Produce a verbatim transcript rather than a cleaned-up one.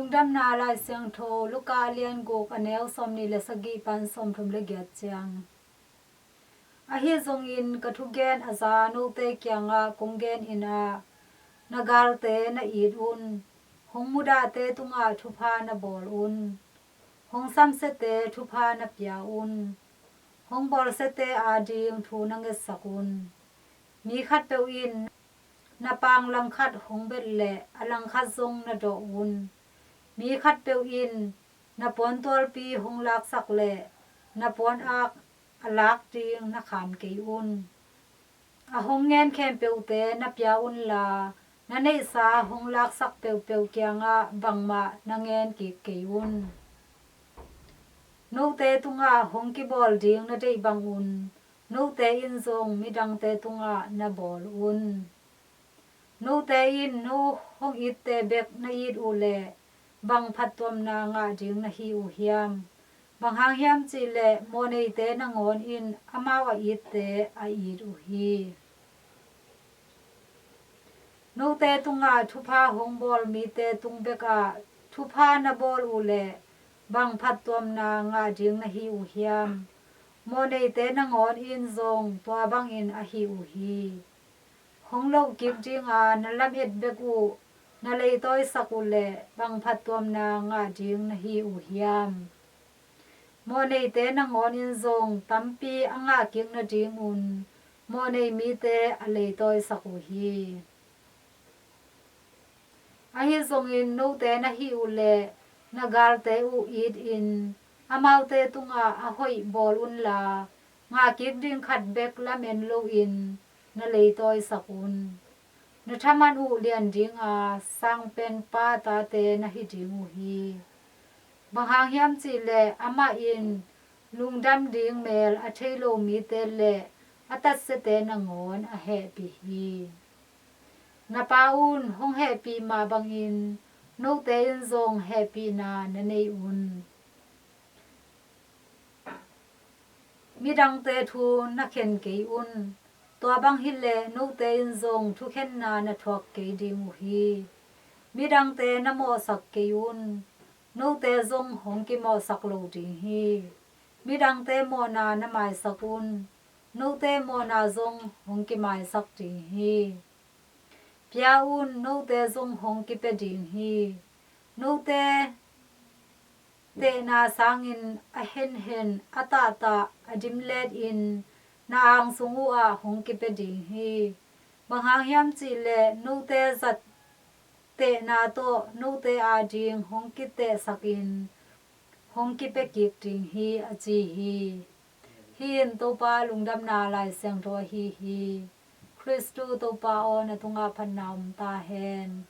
Lungdamna Lai Siangtho Luka a lian guk, a neu sawmnih le sagih pan sawmthum le giat ciang. Ahi zongin ka thugen a za note kiangah kong genin ah, na galte na it un, hong mudahte tungah thupha na bawl un, hong samsiate thupha na pia un, hong bawlsiate ading thu na ngetsak un. Mi khatpeuh in na paang langkhat hong bet leh a langkhat zong na dawh un. Mi khatpeuh in na puantualpi hong laksak leh na puanak a lak ding na kham kei un. A hong ngen khempeuhte na pia unla, na neihsa hong laksak peuhpeuh kiangah bangmah na ngen kik kei un. Note tungah hong kibawl ding na deih bangun, note in zong midangte tungah na bawl un. Note in no hong itte bek na it uh leh, bang phattuamna ngah ding na hi uh hiam? Bang hang hiam cihleh mawhneite nangawn in amau a itte a it uh hi. Note tungah thupha hong bawl mite tung bekah thupha na bawl uh leh, bang phattuamna ngah ding na hi uh hiam? Mawhneite nangawn in zong tua bangin a hi uh hi. Hong lohkik dinga na lamet bek uh na leitawisak uh leh, bang phattuamna ngah ding na hi uh hiam? Mawhneite nangawn in zong tampi a ngahkik nadingun mawhnei mite a leitawisak uh hi. Ahi zongin note na hih uh leh na galte uh itin, amaute tungah a hoih bawl unla, ngahkik ding khat bek lamen loin na leitawisak un. Na thaman uh lian dinga sangpenpa tate na hi ding uh hi. Bang hang hiam cihleh amah in lungdam ding mel a thei lo mite le a tatsiate nangawn a hehpih hi. Na Pa un hong hehpih mah bangin note in zong hehpihna na nei un. Midangte thu na khen kei un. Tua bang hileh note in zong thukhenna na thuak kei ding uh hi. Midangte na mawhsak kei un. Note zong hong kimawhsak lo ding hi. Midangte mawhna na maisak un. Note mawhna zong hong kimaisak ding hi. Pia un, note zong hong kipia ding hi. Note tehna sangin a henhen, a tahtah, a dimletin na angsung uhah hong kipia ding hi. Bang hang hiam cihleh note zat tehna tawh note ading hong kitehsakin hong kipia kik ding hi, a ci hi. Hih in Topa Lungdamna Lai Siangtho ahi hi. Khristu Topa aw, na tungah phatna om ta hen.